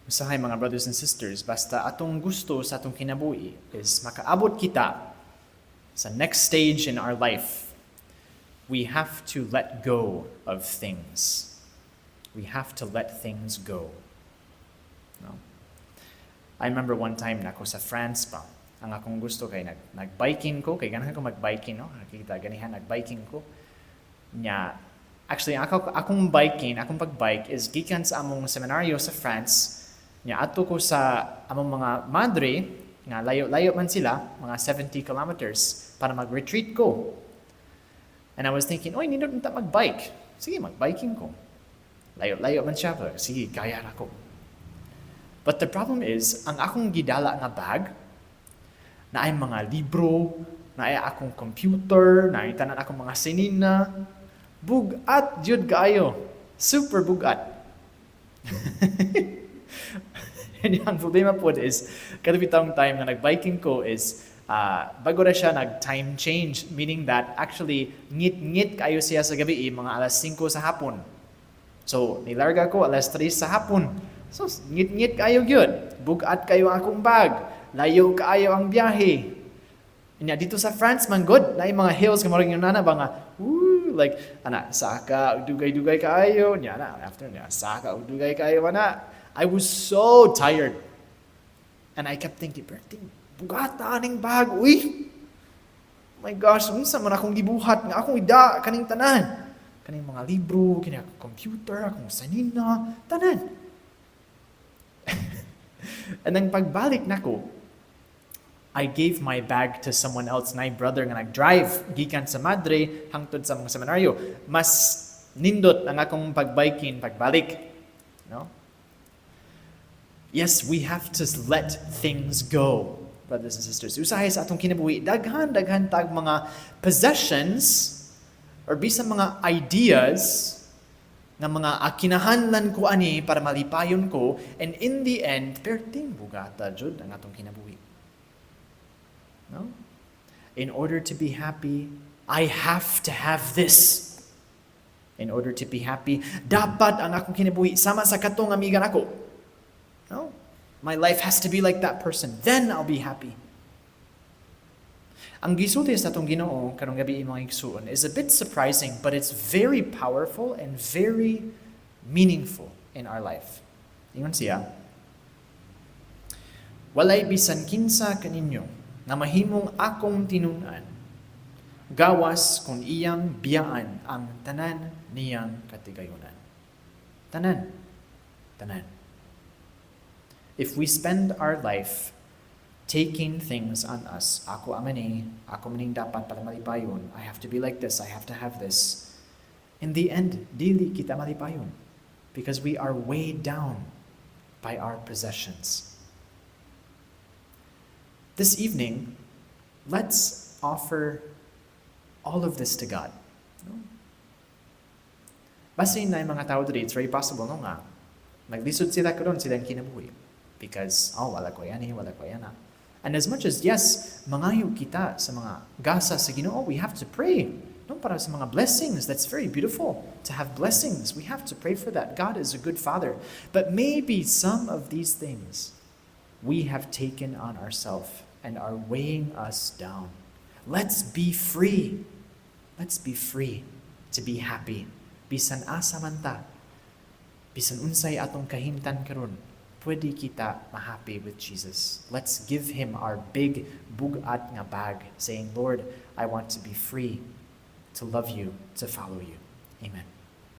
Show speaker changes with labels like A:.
A: Usahay, mga brothers and sisters, basta atong gusto sa atong kinabuhi is makaabot kita sa next stage in our life, we have to let go of things. We have to let things go. No? I remember one time na ako sa France pa. Ang akong gusto kay nag-biking ko, kay ganahan ko mag-biking, no? Nakita ganihan nag-biking ko. Nya, actually akong biking, akong pag-bike is gikan sa among seminaryo sa France. Nya adto ko sa among mga madre nga layo-layo man sila, mga 70 kilometers para mag-retreat ko. And I was thinking, "Oy, nindot ta mag-bike. Sige, mag-biking ko. Layo-layo man siya, pero sige, kaya ra ko." But the problem is, ang akong gidala nga bag, naay mga libro, naay akong computer, naay tanan akong mga sinina, bugat jud kaayo. Super bugat. And ang problema pod is, kato bitawng time nga nag-biking ko is, bago ra siya nag-time change, meaning that actually, ngit-ngit kayo siya sa gabi, eh, mga alas 5 sa hapon. So, nilarga ko alas 3 sa hapon. So, ngit-ngit kayo gyud. Bugat kayo ang akong bag. Layo kaayo ang biyahe. Nya dito sa France man gud, naay mga hills nga murag nana ba nga, woo, like ana saka dugay-dugay kaayo nya na after nya saka dugay kaayo ana. I was so tired. And I kept thinking, "Perting bugat aning bag, uy. My gosh, unsa man akong gibuhat nga akong ida kaning tanan? Kaning mga libro, kini akong computer, akong sanina, tanan." And then pagbalik nako, I gave my bag to someone else, my brother nga nag-drive gikan sa Madre hangtod sa mga seminaryo. Mas nindot ang akong pagbiking pagbalik. No? Yes, we have to let things go, brothers and sisters. Usahay sa atong kinabuhi, daghan, daghan tag mga possessions or bisan mga ideas nga mga kinahanglan ko ani para malipayon ko, and in the end, perting bugata jud ang atong kinabuhi. No? In order to be happy, I have to have this. In order to be happy, dapat ang akong kinabuhi sama sa katong amiga nako. No? My life has to be like that person. Then I'll be happy. Ang gisulti sa atong Ginoo karong gabi, mga igsuon, is a bit surprising, but it's very powerful and very meaningful in our life. Ingon siya, "Walay bisan kinsa kaninyo nga mahimong akong tinun-an gawas kung iyang biyaan ang tanan niyang katigayunan." Tanan. Tanan. If we spend our life taking things on us, ako amani, ako maning dapat para malipayon, I have to be like this, I have to have this. In the end, dili kita malipayon because we are weighed down by our possessions. This evening, let's offer all of this to God. No? Basin naay mga tao diri, it's very possible, no, nga naglisod sila karon silang kinabuhi because, "Oh, wala ko yani, wala ko yana." And as much as, yes, mangayo kita sa mga gasa sa Ginoo, we have to pray. No, para sa mga blessings, that's very beautiful to have blessings. We have to pray for that. God is a good father. But maybe some of these things we have taken on ourselves and are weighing us down. Let's be free. Let's be free to be happy. Bisan asa man ta, bisan unsay atong kahimtang karon, pwede kita ma-happy with Jesus. Let's give him our big bugat nga bag, saying, "Lord, I want to be free to love you, to follow you." Amen.